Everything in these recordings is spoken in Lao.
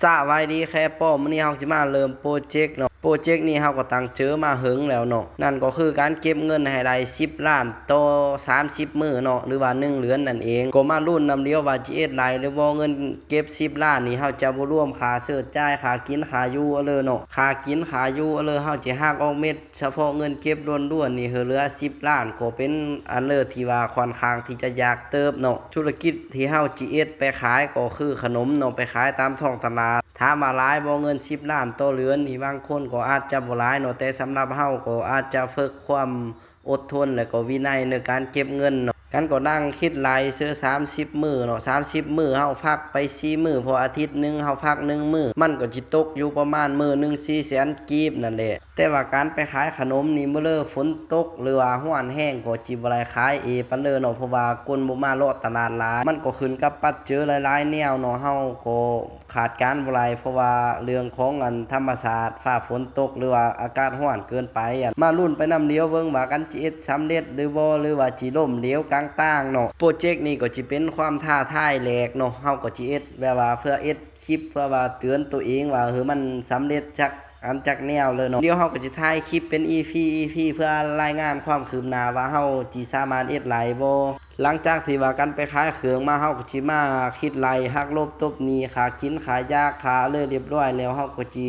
ສະບາຍດີແຄປ້ອມ, ມື້ນີ້ເຮົາຊິມາເລີ່ມໂປຣເຈັກເນາະ. ໂປຣເຈັກນີ້ເຮົາກໍຕັ້ງເຈີມາເຫິງແລ້ວເນາະ, ນັ້ນກໍຄືການເກັບເງິນໃຫ້ໄດ້ສິບລ້ານຕໍ່ສາມສິບມື້ເນາະ ຫຼືວ່າໜຶ່ງເດືອນນັ້ນເອງ. ກໍມາລຸ້ນນຳຫຼຽວວ່າຊິເຮັດໄດ້ຫຼືບໍ່. ເງິນເກັບສິບລ້ານນີ້ ເຮົາຈະບໍ່ລວມຄ່າເຊີດຈ່າຍ, ຄ່າກິນຄ່າຢູ່ເລີເນາະ. ຄ່າກິນຄ່າຢູ່ເລີ ເຮົາຊິຫັກອອກເມັດ ສະເພາະເງິນເກັບລ້ວນໆນີ້ ເຫຼືອສິບລ້ານ ກໍເປັນອັນເລີທີ່ວ່າຂ້ອນຂ້າງທີ່ຈະຢາກເຕີບເນາະ. ທຸລະກິດທີ່ເຮົາຊິເຮັດໄປຂາຍກໍຄືຂະໜົມເນາະ, ໄປຂາຍຕາມທ້ອງຕະຫຼາດ. ຖາມວ່າຫຼາຍບໍ່ເງິນສິບລ້ານຕໍ່ເດືອນນີ້? ບາງຄົນກໍອາດຈະບໍ່ຫຼາຍເນາະ, ແຕ່ສຳລັບເຮົາກໍອາດຈະຝຶກຄວາມອົດທົນ ແລະກໍວິໄນໃນການເກັບເງິນເນາະ. ກັນກໍນັ່ງຄິດໄລ່ເຊີສາມສິບມື້ເນາະ, ສາມສິບມື້ເຮົາພັກໄປສີ່ມື້, ເພາະອາທິດໜຶ່ງເຮົາພັກໜຶ່ງມື້, ມັນກໍຊິຕົກຢູ່ປະມານມື້ໜຶ່ງສີ່ແສນກີບນັ້ນແຫຼະ. ແຕ່ວ່າການໄປຂາຍຂະໜົມນີ້ ມື້ເລີຝົນຕົກ ຫຼືວ່າຮ້ອນແຮງ ກໍຊິບໍ່ໄດ້ຂາຍເອປານເລີເນາະ, ເພາະວ່າຄົນບໍ່ມາເລາະຕະຫຼາດຫຼາຍ. ມັນກໍຂຶ້ນກັບປັດເຈີຍຫຼາຍໆແນວເນາະ, ເຮົາກໍຄາດການບໍ່ໄດ້ ເພາະວ່າເລື່ອງຂອງອັນທຳມະຊາດ ຟ້າຝົນຕົກ ຫຼືວ່າອາກາດຮ້ອນເກີນໄປ. ອັນ ມາລຸ້ນໄປນຳຫຼຽວເບິ່ງວ່າກັນຊິເຮັດສຳເລັດຫຼືບໍ່ ຫຼືວ່າຊິລົ້ມເຫຼວກາງທາງເນາະ. ໂປຣເຈັກນີ້ກໍຊິເປັນຄວາມທ້າທາຍແຫຼກເນາະ, ເຮົາກໍຊິເຮັດແບບວ່າເພື່ອເຮັດ ຄລິບເພື່ອວ່າເຕືອນໂຕເອງວ່າ ເອີ ມັນສຳເລັດຈັກອັນຈັກແນວເລີເນາະ. ດຽວເຮົາກໍຊິຖ່າຍຄລິບເປັນອີພີ ອີພີ ເພື່ອລາຍງານຄວາມຄືບໜ້າວ່າເຮົາຊິສາມາດເຮັດໄດ້ບໍ່. ຫຼັງຈາກທີ່ວ່າກັນໄປຂາຍເຄື່ອງມາ ເຮົາກໍຊິມາຄິດໄລ່ຫັກລົບທົບໜີ້ ຄ່າກິນ ຄ່າຢາ ຄ່າເລີ ຮຽບຮ້ອຍແລ້ວ, ເຮົາກໍຊິ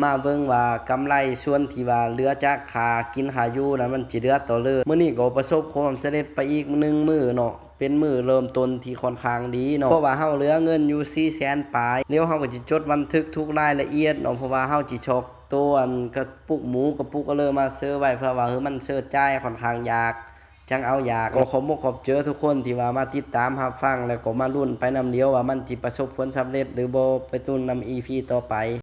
ມາເບິ່ງວ່າກຳໄລສ່ວນທີ່ວ່າເຫຼືອຈາກຄ່າກິນຄ່າຢູ່ນັ້ນ ມັນຊິເຫຼືອຕໍ່ເລີ. ມື້ນີ້ກໍປະສົບຄວາມສຳເລັດໄປອີກໜຶ່ງມື້ເນາະ. ເປັນມື້ເລີ່ມຕົ້ນທີ່ຂ້ອນຂ້າງດີເນາະ, ເພາະວ່າເຮົາເຫຼືອເງິນຢູ່ສີ່ແສນປາຍ. ແລ້ວເຮົາກໍຊິຈົດບັນທຶກທຸກລາຍລະອຽດເນາະ, ເພາະວ່າເຮົາຊິຊອກໂຕອັນກະປຸກໝູ ກະປຸກອະເລີມາເຊີໄວ້ ເພື່ອວ່າ ເອີ ມັນເຊີຈ່າຍຂ້ອນຂ້າງຍາກ ຈັ່ງເອົາຢາກ. ກໍຂອບມົກຂອບໃຈທຸກຄົນທີ່ວ່າມາຕິດຕາມຮັບຟັງ ແລ້ວກໍມາລຸ້ນໄປນຳດຽວວ່າມັນຊິປະສົບຜົນສຳເລັດຫຼືບໍ່. ໄປລຸ້ນນຳອີພີຕໍ່ໄປ.